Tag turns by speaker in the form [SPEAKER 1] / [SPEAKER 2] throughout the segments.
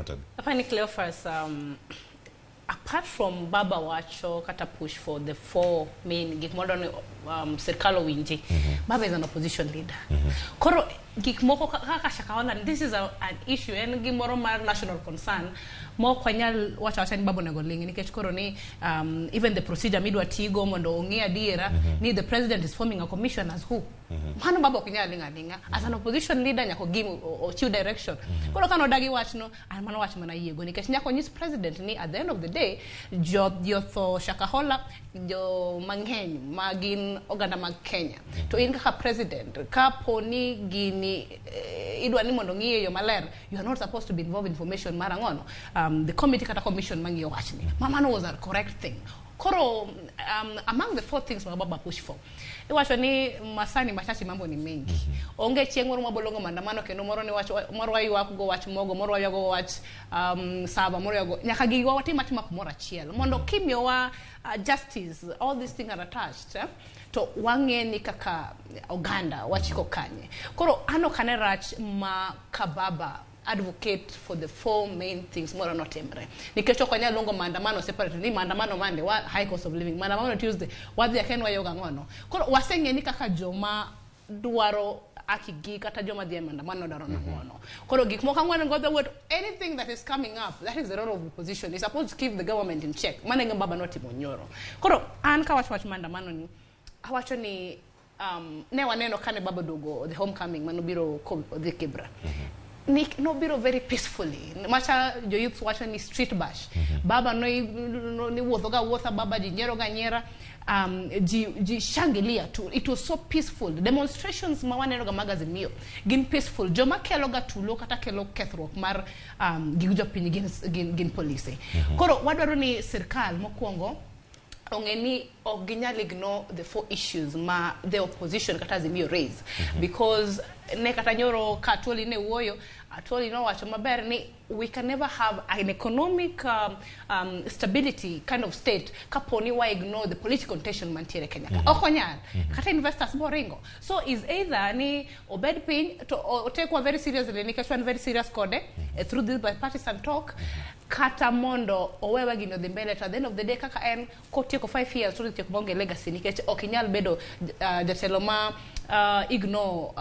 [SPEAKER 1] nang'o tabi?
[SPEAKER 2] Apani Cleophas, apart from Baba wacho kata push for the four main gik mondo ni sirkal owinji, Baba is an opposition leader. Koro gik moko kaka Shakahola, this is an issue, en gimoro mar national concern ma ok wanyal wacho awacha ni Baba onego ling, nikech koro ni even the procedure midwa tigo mondo ong'e adiera ni the president is forming a commission as who, mano Baba ok nyal ling' aling'a. As an opposition leader, nyaka ogim ochiw direction. Koro ka nodagi wachno, an mano wach mana yiego, nikech nyaka onyis president ni at the end of the day jo jotho Shakahola jo mang'eny ma gin oganda mag Kenya, to in kaka president, kapo ni gini idwa ni mondo ng'iye e yo maler, you are not supposed to be involved in information mar ang'ono, the committee kata commission mang'iyo wachni. Ma mano was a correct thing. Koro among the four things ma Baba push for, iwacho ni masani machache mambo ni mengi. Onge chieng' moro mabolongo maandamano kendo moro ni wach moro waywak go wach mogo, moro waywak go wach saba, moro ywago nyaka giwa watim atima kumoro achiel mondo kimiyowa justice, all these things are attached, eh? To wang'e ni kaka oganda wachiko kanye. Koro an ok ane rach ma ka Baba advocate for the four main things moro notimre, nikech ok wanyal luongo maandamano separate ni maandamano Monday wa high cost of living, maandamano Tuesday wadhi aken wayoga ang'ono. Koro waseng'e ni kaka joma dwaro haki gi kata joma dhi e maandamano dwaro nang'ono. Koro gik moko ang'wen go, the word anything that is coming up, that is the role of opposition, is supposed to keep the government in check. Mano e gima Baba notimo nyoro. Koro an kawacho wach maandamano ni, awacho ni ne waneno kane Baba oduogo the homecoming manobiro kodhi Kibra ni nobiro very peacefully, macha jo youth wacho ni street bash. Baba no, no, ni wuotho ga wuotha, Baba ji nyiero ga nyiera, ji shangilia tu. It was so peaceful. Demonstrations ma waneno ga mag Azimio gin peaceful. Joma kelo ga tulo kata kelo kethruok mar gig jopiny gin polise. Koro wadwaro ni sirkal mokwongo ong'e ni ok ginyal ignore the four issues ma the opposition kata Azimio raise, because ne kata nyoro ka Atwoli ne wuoyo, Atwoli nowacho maber ni we can never have an economic stability kind of state kapo ni wa ignore the political tension mantiere Kenya ka. Ok onyal kata investors boringo. So is either ni obed piny to otekwa very seriously, nikech wan very serious kode through this bipartisan talk, kata mondo owewa gino dhi mbele. To at the end of the day, kaka en kotieko 5 years to tieko maonge legacy, nikech ok inyal bedo jatelo ma ignore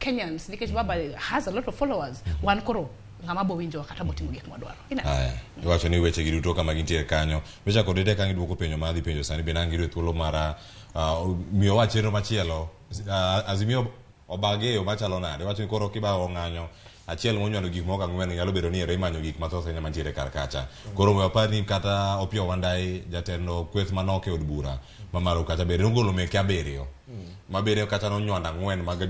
[SPEAKER 2] Kenyans, nikech Baba has a lot of followers. Wan koro ng'ama bo winjowa kata botimo gik mwadwaro. Ineno?
[SPEAKER 1] Aya, iwacho ni weche gi duto kama gintiere kanyo. Michako dede ka giduoko penjo ma adhi penjo sani, bende ang' giyudo thuolo mar miyowa chenro machielo. Azimio obage e yo machalo nade? Iwacho ni koro kibawo ng'anyo achiel monywando gik moko ang'wen nyalo bedo ni ero imanyo gik mathoth ahinya mantiere kar kacha. Koro we wapar ni kata Opiyo Wandayi, jatelo kweth manok e od bura mamalo kacha, bende nogolo meke abiriyo. Mabiriyo kacha nonywando ang'wen mag jo